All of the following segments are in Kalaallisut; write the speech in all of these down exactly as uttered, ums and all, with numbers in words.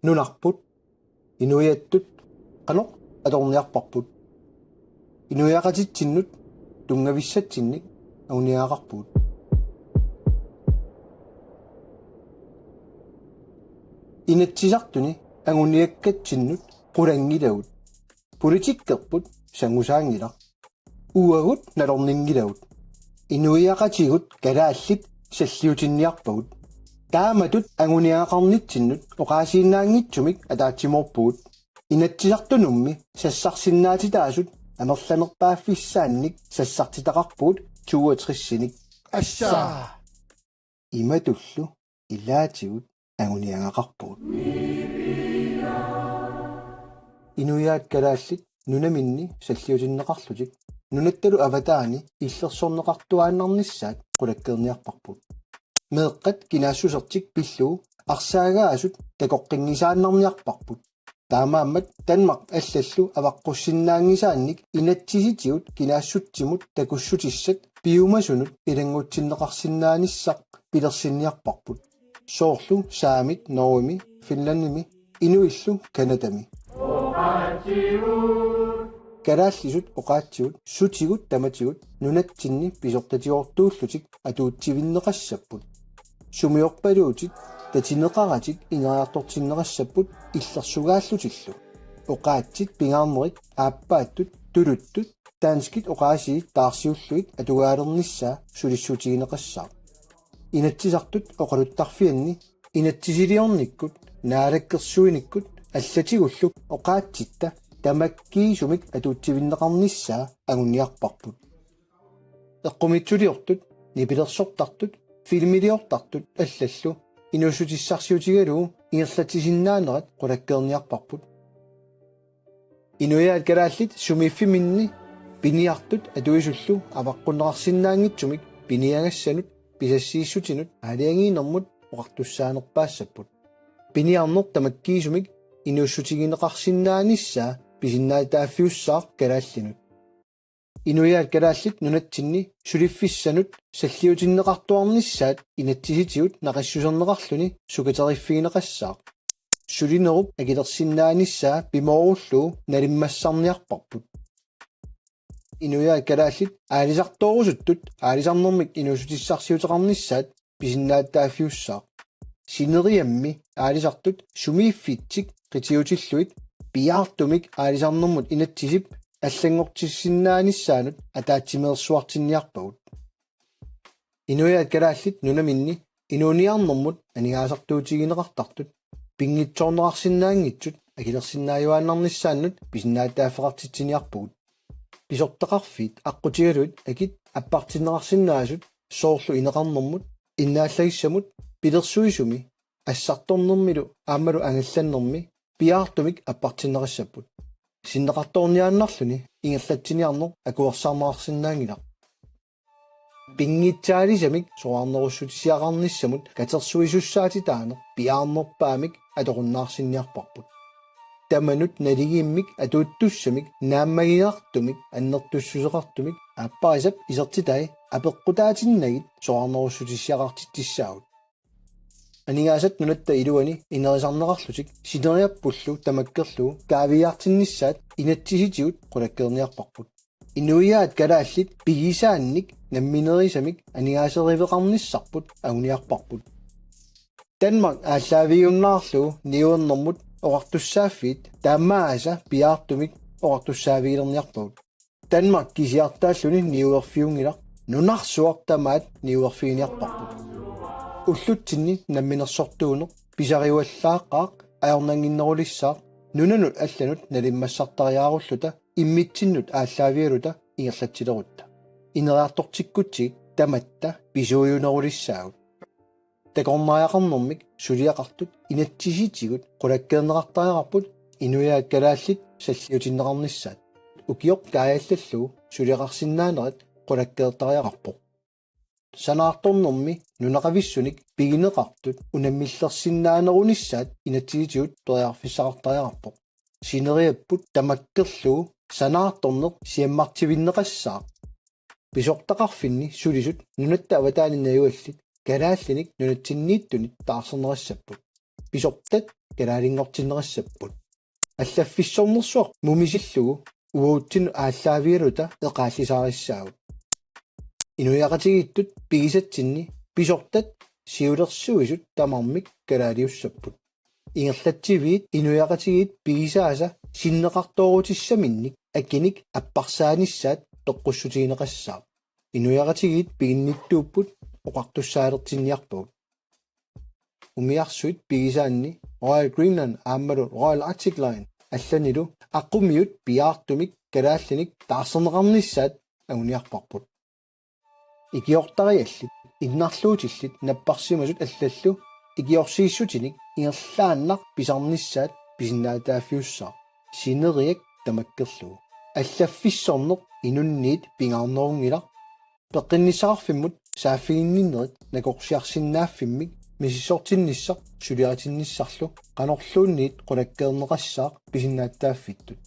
Nunarput inuiattut qanoq atorniarparput? Inuiaqatitsinnut tunngavissatsinnik anguniagaqarpugut. Inatsisartuni anguniakkatsinnut qulanngilagut. Politikkerput sangusaanngilaq. Uagut nalorninngilagut. Inuiaqatigut kalaallit salliutinniarpagut. Taamatut anguniagaqarnitsinnut oqaasiinnaanngitsumik ataatsimoorpugut. Inatsisartunummi sassarsinnaatitaasut amerlanerpaaffissaannik sassartitaqarpugut toogtresinik. Assaa! Imatullu ilaatigut anguniagaqarpugut. Inuiaat kalaallit nunaminni salliutinneqarlutik nunattalu avataani illersorneqartuaannarnissaat qulakkeerniarparput. Meeqqat kinaassusertik pillugu arsaagaasut takoqqinngisaannarniarparput. Taamaammat Danmark allallu avaqqussinnaanngisaannik inatsisitigut kinaassutsimut takussutissat piumasunut ilanngutsinneqarsinnaanissaq pilersinniarparput. Soorlu saamit Norgemi, Finlandimi, inuillu Canadami. Kalaallisut oqaatsivut sutigut tamatigut nunatsinni pisortatigoortuullutik atuutsivinneqassapput. Sumiorpaluutit tatineqaratik ineriartortinneqassapput illersugaallutillu. Oqaatsit pingaarnerit aappaattut tuluttut danskit oqaasii taarsiullugit atugaalernissaa sulissutigineqassaaq. Inatsisartut oqaluttarfianni inatsisiliornikkut, naalakkersuinikkut allatigullu oqaatsitta tamakkiisumik atuutsivinneqarnissaa anguniarparput. Eqqumiitsuliortut, nipilersortartut, filmiliortartut allallu inuussutissarsiutigalugu ingerlatsisinnaanerat qulakkeerniarparput. Inuiaat kalaallit sumiiffiminni piniartut atuisullu avaqqunneqarsinnaanngitsumik piniagassanut, pisassiissutinut aalajangiinermut oqartussaanerpaassapput. Piniarneq tamakkiisumik inuussutigineqarsinnaanissaa pisinnaatitaaffiussaaq kalaallinut. Inuiaat kalaallit nunatsinni suliffissanut salliutinneqartuarnissaat inatsisitigut naqissuserneqarluni sukateriffigineqassaaq. Sulinerup akilersinnaanissaa pimoorullugu nalimmassarniarparput. Inuiaat kalaallit aalisartoorusuttut aalisarnermik inuussutissarsiuteqarnissaat pisinnaatitaaffiussaaq. Sineriammi aalisartut sumiiffitsik qitiutillugit piaartumik aalisarnermut inatsisip allanngortissinnaanissaanut ataatsimeersuartinniarpagut. Inuiaat kalaallit nunaminni inuuniarnermut aningaasartuutigineqartartut pinngitsoorneqarsinnaanngitsut akilersinnaajuaannarnissaannut pisinnaatitaaffeqartitsiniarpugut. Pisortaqarfiit aqqutigalugit akit appartinneqarsinnaasut soorlu ineqarnermut, innaallagissamut, pilersuisumi, assartornermilu aammalu angallannermi piaartumik appartinneqassapput. Sinneqartoorniaannarluni ingerlatsiniarneq akuersaarneqarsinnaanngilaq. Pinngitsaalisamik soraarnerussutisiaqarnissamut katersuisussaatitaaneq piaarnerpaamik atorunnaarsinniarparput. Tamanut naligiimmik atuuttussamik naammaginartumik annertussuseqartumik aapparisap isertitai apeqqutaatinnagit soraarnerussutisiaqartitsissaagut. Aningaasat nunatta iluani inerisarneqarlutik sineriappullu tamakkerlugu kaaviiaartinnissaat inatsisitigut qulakkeerniarparput. Inuiaat kalaallit pigisaannik namminerisamik aningaaseriveqarnissarput anguniarparput. Danmark aallaavigiunnaarlugu niuernermut oqartussaaffiit taamaasa piaartumik oqartussaavigilerniarpagut. Danmark kisiartaalluni niuerfiunngilaq, nunarsuaq tamaat niuerfiginiarparput. Ullutsinni namminersortuuneq pisariuallaaqaaq ajornannginnerulissaaq nunanut allanut nalimmassartariaarulluta immitsinnut aallaavigaluta ingerlatsilerutta. Ineriartortikkutsigit tamatta pisuujunerulissaagut. Takornariaqarnermik suliaqartut inatsisitigut qulakkeerneqartariaqarput inuiaat kalaallit salliutinneqarnissaat. Ukioq kaajallallugu suliaqarsinnaanerat qulakkeertariaqarpoq. Sanaartornermi nunaqavissunik pigineqartut unammillersinnaanerunissaat inatsisitigut periarfissaqartariaqarpoq. Sineriapput tamakkerlugu sanaartorneq siammartivinneqassaaq. Pisortaqarfinni sulisut nunatta avataani najugallit kalaallinik nunatsinniittunit taarserneqassapput. Pisortat kalaalinngortinneqassapput. Allaffissornersuaq mumisillugu uatsinnut aallaavigaluta eqaallisaarissaagut. Inuiaqatigiittut pigisatsinni pisortat siulersuisut tamarmik kalaaliussapput. Ingerlatsiviit inuiaqatigiit pigisaasa sinneqartoorutissaminnik akinik apparsaanissaat toqqussutigineqassaaq. Inuiaqatigiit piginnittuupput oqartussaalertinniarpagut. Umiarsuit pigisaanni Royal Greenland aammalu Royal Arctic Line allanilu aqqumiut piaartumik kalaallinik taarserneqarnissaat anguniarparput. Ikiortariallit innarluutillit napparsimasut allallu ikiorsiissutinik ingerlaannaq pisarnissaat pisinnaatitaaffiussaaq, sineriak tamakkerlugu. Allaffissorneq inunniit pingaarnerunngilaq. Peqqinnissaqarfimmut saaffiginninnerit nakorsiarsinnaaffimmik misissortinnissaq suliaritinnissarlu qanorluunniit qulakkeerneqassaaq pisinnaatitaaffittut.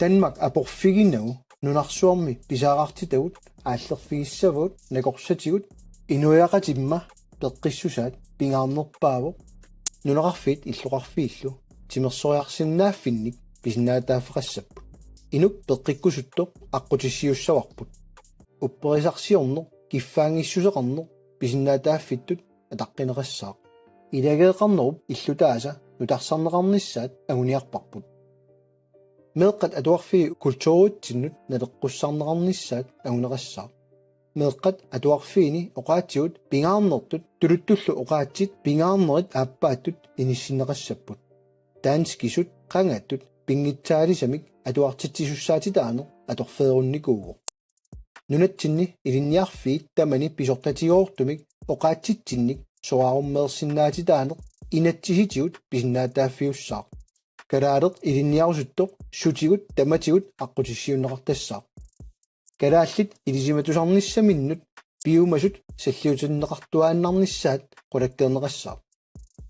Danmark aporfiginagu nunarsuarmi pisariaqartitagut aallerfigissavagut nakorsatigut. Inuiaqatimma peqqissusaat pingaarnerpaavoq. Nunaqarfiit illoqarfiillu timersoriarsinnaaffinnik pisinnaatitaaffeqassapput. Inuk peqqikkusuttoq aqqutissiuussavarput. Upperisarsiorneq kiffaanngissuseqarneq pisinnaatitaaffittut ataqqineqassaaq. Ilageeqarnerup illutaasa nutarsarneqarnissaat anguniarparput. Meeqqat atuarfiit kulturitsinnut naleqqussarneqarnissaat anguneqassaaq. Meeqqat atuarfiini oqaatsigut pingaarnertut tuluttullu oqaatsit pingaarnerit aappaattut inissinneqassapput. Danskisut qangatut pinngitsaalisamik atuartitsisussaatitaaneq atorfeerunnikuuvoq. Nunatsinni ilinniarfiit tamani pisortatigoortumik oqaatsitsinnik soraarummeersinnaatitaaneq inatsisitigut pisinnaatitaaffiussaaq. Kalaaleq ilinniarusuttoq sutigut tamatigut aqqutissiuunneqartassaaq. Kalaallit ilisimatusarnissaminnut piumasut salliutinneqartuaannarnissaat qulakkeerneqassaaq.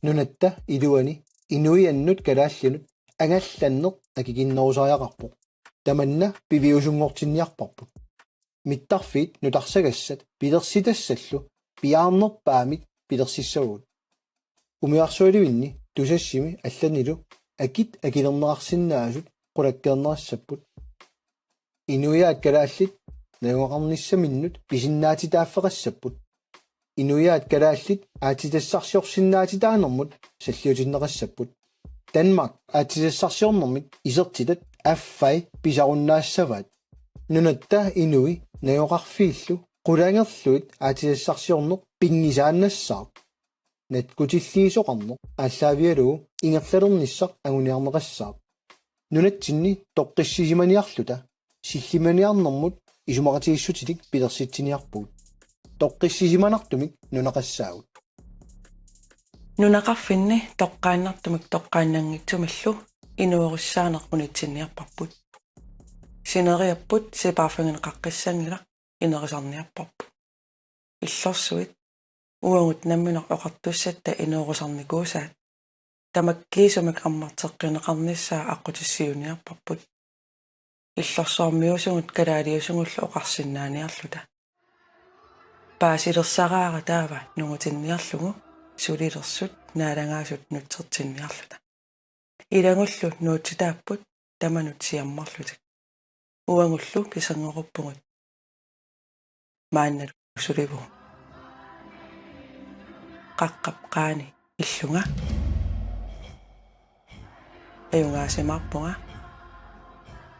Nunatta iluani inuiannut kalaallinut angallanneq akikinnerusariaqarpoq. Tamanna piviusunngortinniarparput. Mittarfiit nutarsagassat pilersitassallu piaarnerpaamik pilersissavagut. Umiarsualivinni Tusassimi allanilu akit akilerneqarsinnaasut qulakkeerneqassapput. Inuiaat kalaallit najugaqarnissaminnut pisinnaatitaaffeqassapput. Inuiaat kalaallit aatsitassarsiorsinnaatitaanermut salliutinneqassapput. Danmark aatsitassarsiornermit isertitat affai pisarunnaassavaat. Nunatta inui najugaqarfiillu qulangerlugit aatsitassarsiorneq pinngisaannassaaq. Nakkutilliisoqarneq aallaavigalugu ingerlalernissaq anguniarneqassaaq. Nunatsinni toqqissisimaniarluta sillimaniarnermut isumaqatigiissutinik pilersitsiniarpugut. Toqqissisimanartumik nunaqassaagut. Nunaqarfinni toqqaannartumik toqqaannanngitsumillu inuerussaaneq unitsinniarparput. Sineriapput sipaarfigineqaqqissanngilaq, inerisarniarparput. Illorsuit uagut nammineq oqartussatta inuerusarnikuusaat tamakkiisumik ammarteqqineqarnissaa aqqutissiuunniarparput. Illorsuarmiusugut kalaaliusugullu oqarsinnaaniarluta. Paasilersaraara taava nungutinniarlugu sulilersut naalagaasut nutsertinniarluta. Ilagullu nuutsitaapput tamanut siammarlutik. Uagullu kiserngoruppugut. Maannalu sulivugut. Qaqqap qaani illunga. Ajugaasimaarpunga.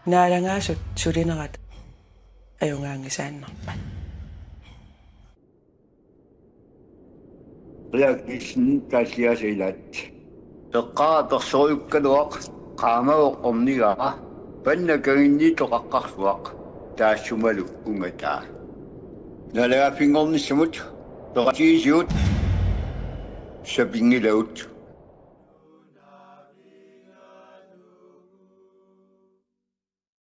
Naalagaasut sulinerat ajugaanngisaannarpat. Qiagissin taalliaasa ilaat. Eqqaa persorujukkaluaq qaamavoq ornigaa, panna kanginniittoq qaqqarsuaq taassumalu ungataa. Naalagaaffinngornissamut peqatigiissigut sapinngilagut.